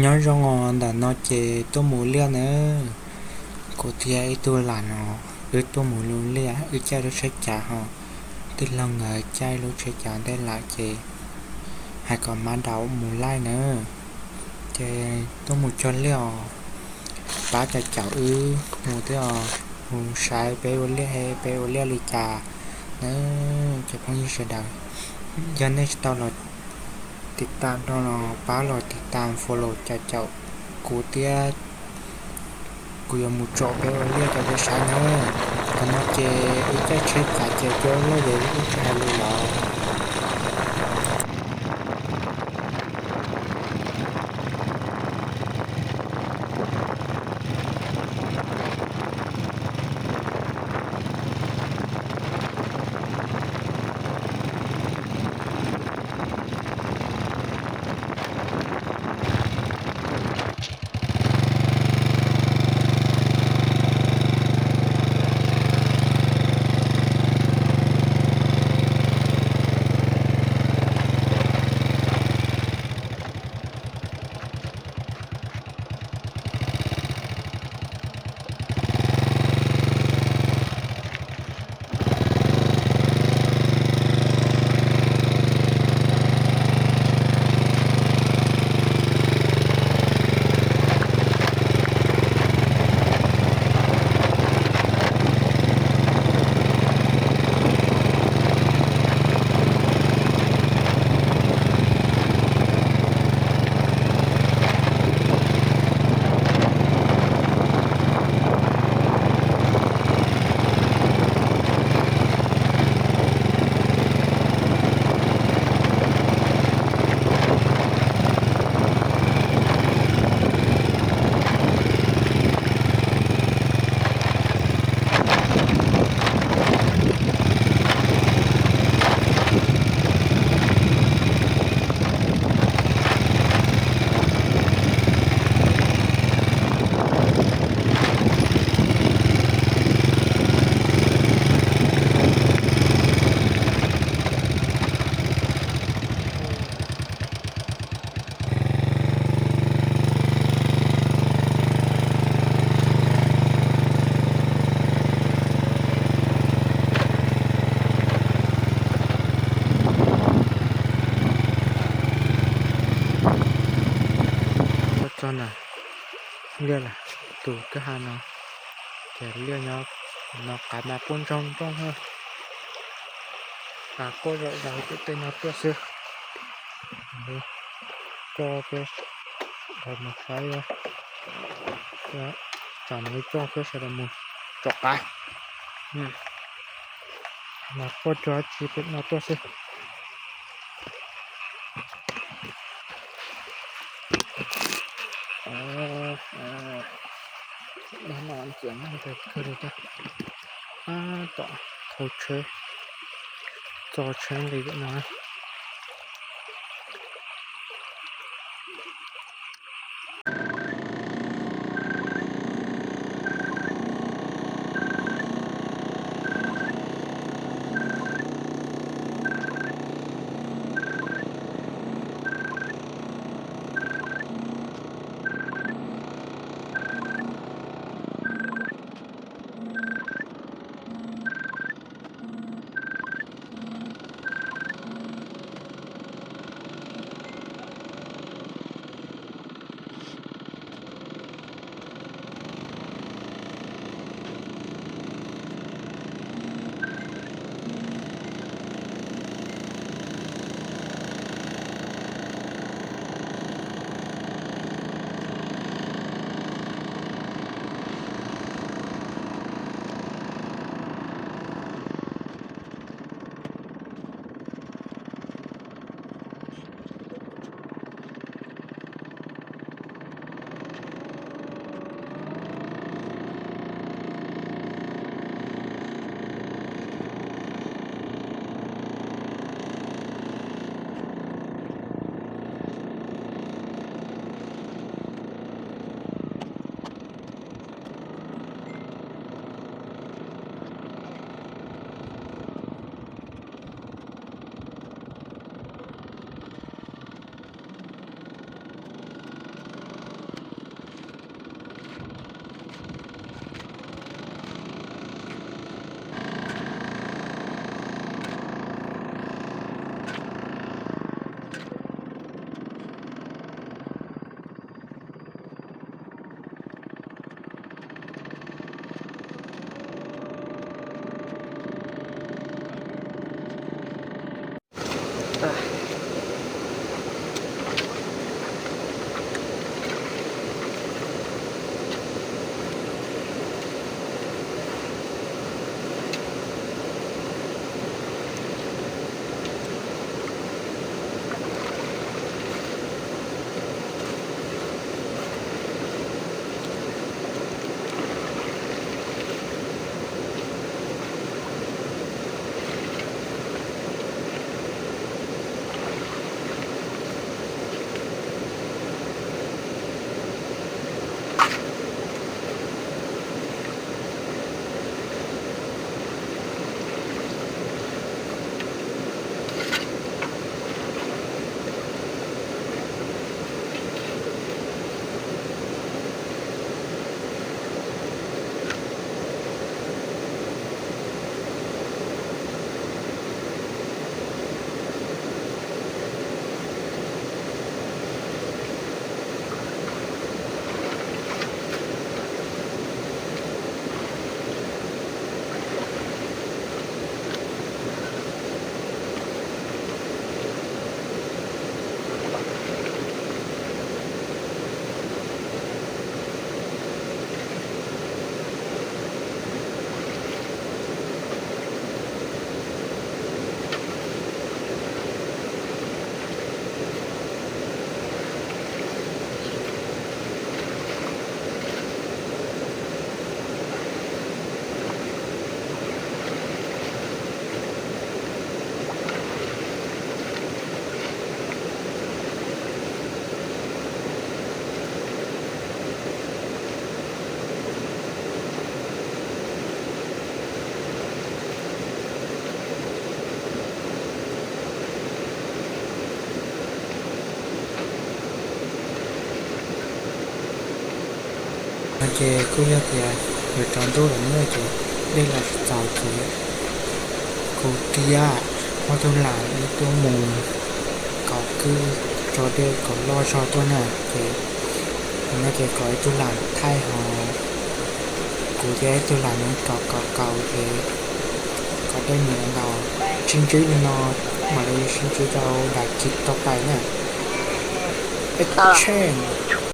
Nyob zoo os, ntawm no ces tuaj mus liaj na. Kuv thiab ib tug lam no, wb tuaj mus liaj, wb caij lub tsheb cav ho, tij laug nkawd caij lub tsheb cav ntej lawm ces hais kom mab daum mus laij na. Ces tuaj mus cog liaj os, pab cov caum wb mus thiab os, mus saib peb ua liaj es peb ua liaj li cas na. Cov phooj ywg sawv daws, yog nej tsis tau los tiv tam no los pab los tiv tam follow cov caum kuv thiab, kuv yuav mus tsom peb ua liaj rau peb saib na. Qhov no ces wb caij tsheb cav ces cua loj ces wb tsis hais lus lawm. Txog na, liaj lawm, tus kwj ha no, ces liaj nyob no qav mas puab ntsoog nrooj na. Qav quaj zom zaws pem tej no tuaj xwb. Coj peb sawv daws mus saib, tsam no coj peb sawv daws mus tsom qav. Mas quaj cuag dab tsi pem no tuaj xwb. Dab no ntxias neeg kawg li thiab. Tab tom thauj tsheb, txo tsheb li no. Ces kuj yog tias yuav tsaus ntuj lawm na ces dej los tsis txaus ces kuv thiaj muab tus lam wb tuaj mus kaus kwj tso dej kom loj zog tuaj na ces, no ces kom ib tug lam thaij ho kuv thiab ib tug lam no kaus kaus kaus ces kom dej mus ntaus sib ntsib li no mam li sib ntsib rau daim clip tau pais na. Peb tshej.